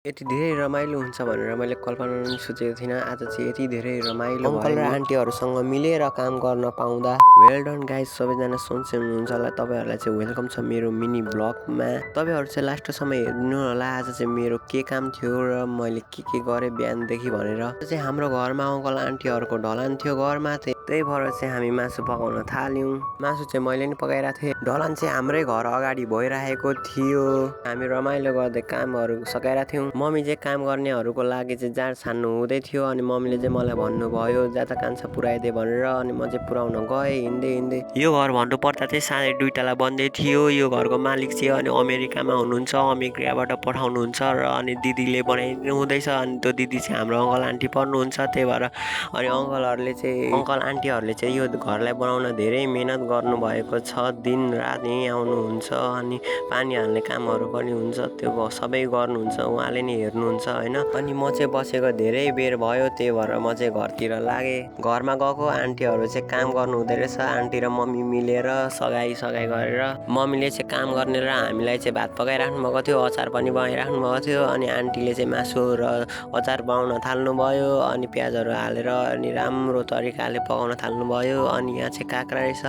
यति धेरै रमाइलो हुन्छ भनेर मैले कल्पना पनि सोचेको थिइनँ। आज चाहिँ यति धेरै रमाइलो अङ्कल र आन्टीहरूसँग मिलेर काम गर्न पाउँदा वेल डन गाइज। सबैजना सन्चै हुनुहुन्छ होला। तपाईँहरूलाई चाहिँ वेलकम छ मेरो मिनी ब्लगमा। तपाईँहरू चाहिँ लास्टसम्म हेर्नु होला। आज चाहिँ मेरो के काम थियो र मैले के गरेँ बिहानदेखि भनेर। चाहिँ हाम्रो घरमा अङ्कल आन्टीहरूको ढलान थियो घरमा चाहिँ, त्यही भएर चाहिँ हामी मासु पकाउन थाल्यौँ। मासु चाहिँ मैले नि पकाइरहेको थिएँ। ढलान चाहिँ हाम्रै घर अगाडि भइरहेको थियो। हामी रमाइलो गर्दै कामहरू सकाइरहेको थियौँ। मम्मी चाहिँ काम गर्नेहरूको लागि चाहिँ जाँड छान्नु हुँदै थियो। अनि मम्मीले चाहिँ मलाई भन्नुभयो जाँता कान्छा पुऱ्याइदिए भनेर। अनि म चाहिँ पुऱ्याउन गएँ हिँड्दै। यो घर भन्नुपर्दा चाहिँ साढे 2 तला बन्दै थियो। यो घरको मालिक चाहिँ अनि अमेरिकामा हुनुहुन्छ, अमेरिकाबाट पठाउनुहुन्छ र अनि दिदीले बनाइदिनु हुँदैछ। अनि त्यो दिदी चाहिँ हाम्रो अङ्कल आन्टी पर्नुहुन्छ। त्यही भएर अनि अङ्कल आन्टीहरूले चाहिँ यो घरलाई बनाउन धेरै मेहनत गर्नुभएको छ। दिन रात यहीँ आउनुहुन्छ अनि पानी हाल्ने कामहरू पनि हुन्छ, त्यो सबै गर्नुहुन्छ, उहाँले नि हेर्नुहुन्छ होइन। अनि म चाहिँ बसेको धेरै बेर भयो, त्यही भएर म चाहिँ घरतिर लागेँ। घरमा गएको आन्टीहरू चाहिँ काम गर्नु हुँदै रहेछ। आन्टी र मम्मी मिलेर सघाइ गरेर मम्मीले चाहिँ काम गर्ने र हामीलाई चाहिँ भात पकाइराख्नु भएको थियो, अचार पनि बनाइराख्नु भएको थियो। अनि आन्टीले चाहिँ मासु र अचार बनाउन थाल्नुभयो। अनि प्याजहरू हालेर अनि राम्रो तरिकाले पकाउन थाल्नुभयो। अनि यहाँ चाहिँ काँक्रा रहेछ,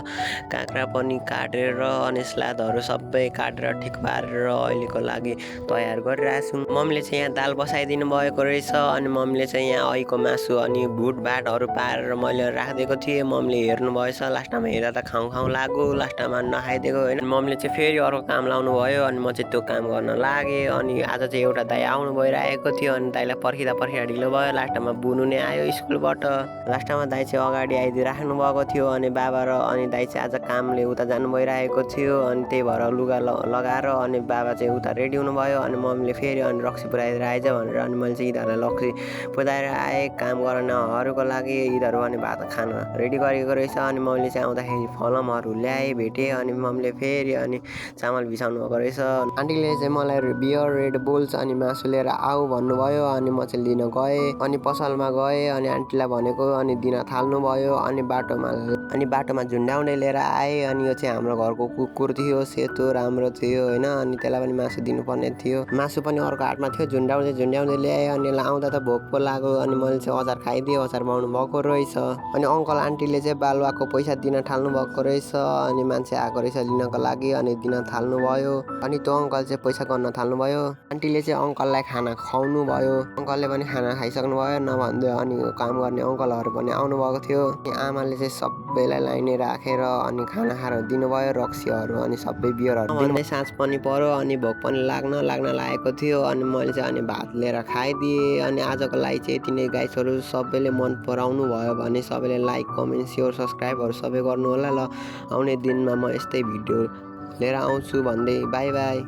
काँक्रा पनि काटेर अनि सलादहरू सबै काटेर ठिक पारेर अहिलेको लागि तयार गरिरहेको छु। मम्मीले चाहिँ यहाँ दाल बसाइदिनु भएको रहेछ। अनि मम्मीले चाहिँ यहाँ अहिलेको मासु अनि भुटभाटहरू पारेर मैले राखिदिएको थिएँ। मम्मीले हेर्नुभएछ। लास्टमा हेर्दा त खाउँ लाग्यो, लास्टमा नखाइदिएको होइन। मम्मीले चाहिँ फेरि अर्को काम लाउनु भयो। अनि म चाहिँ त्यो काम गर्न लागेँ। अनि आज चाहिँ एउटा दाइ आउनु भइरहेको थियो। अनि दाइलाई पर्खिँदा ढिलो भयो। लास्टमा बुनु नै आयो स्कुलबाट। लास्टमा दाइ चाहिँ अगाडि आइदिइराख्नु भएको थियो। अनि बाबा र अनि दाइ चाहिँ आज कामले उता जानु भइरहेको थियो। अनि त्यही भएर लुगा लगाएर अनि बाबा चाहिँ उता रेडी हुनुभयो। अनि मम्मीले फेरि अनि रक्सी पुऱ्याइदिएर आइज भनेर अनि मैले चाहिँ यिनीहरूलाई रक्सी पुऱ्याएर आएँ। काम गर्नेहरूको लागि यिनीहरू अनि भात खान रेडी गरेको रहेछ। अनि मैले चाहिँ आउँदाखेरि फलमहरू ल्याएँ, भेटेँ। अनि मम्मीले फेरि अनि चामल बिसाउनु भएको रहेछ। आन्टीले चाहिँ मलाई बियर, रेड बुल्स अनि मासु लिएर आऊ भन्नुभयो। अनि म चाहिँ लिन गएँ। अनि पसलमा गएँ अनि आन्टीलाई भनेको अनि दिन थाल्नुभयो। अनि बाटोमा झुन्ड्याउँदै लिएर आएँ। अनि यो चाहिँ हाम्रो घरको कुकुर थियो, सेतो राम्रो थियो होइन। अनि त्यसलाई पनि मासु दिनुपर्ने थियो। मासु पनि अर्को हाटमा थियो। झुन्ड्याउँदै ल्याएँ। अनि यसलाई आउँदा त भोक पो लाग्यो। अनि मैले चाहिँ अचार खाइदिएँ। अचार बनाउनु भएको रहेछ। अनि अङ्कल आन्टीले चाहिँ बालुवाको पैसा दिन थाल्नु भएको रहेछ। अनि मान्छे आएको रहेछ लिनको लागि। अनि दिन थाल्नुभयो। अनि त्यो अङ्कल चाहिँ पैसा गर्न थाल्नुभयो। आन्टीले चाहिँ अङ्कललाई खाना खुवाउनु भयो। अङ्कलले पनि खाना खाइसक्नु भयो नभन्दै। अनि काम गर्ने अङ्कलहरू पनि आउनु भएको थियो। अनि आमाले चाहिँ सबैलाई लाइनै राखेर अनि खाना खाएर दिनुभयो, रक्सीहरू अनि सबै बियरहरू दिनु। साँझ पनि पर्यो अनि भोक पनि लाग्न लागेको थियो। अनि मैले चाहिँ अनि भात लिएर खाइदिएँ। अनि आजको लागि चाहिँ यति नै गाइसहरू। सबैले मन पराउनु भयो भने सबैले लाइक, कमेन्ट, सेयर, सब्सक्राइबहरू सबै गर्नु होला। ल आउने दिनमा म यस्तै भिडियो लिएर आउँछु भन्दै बाई बाई।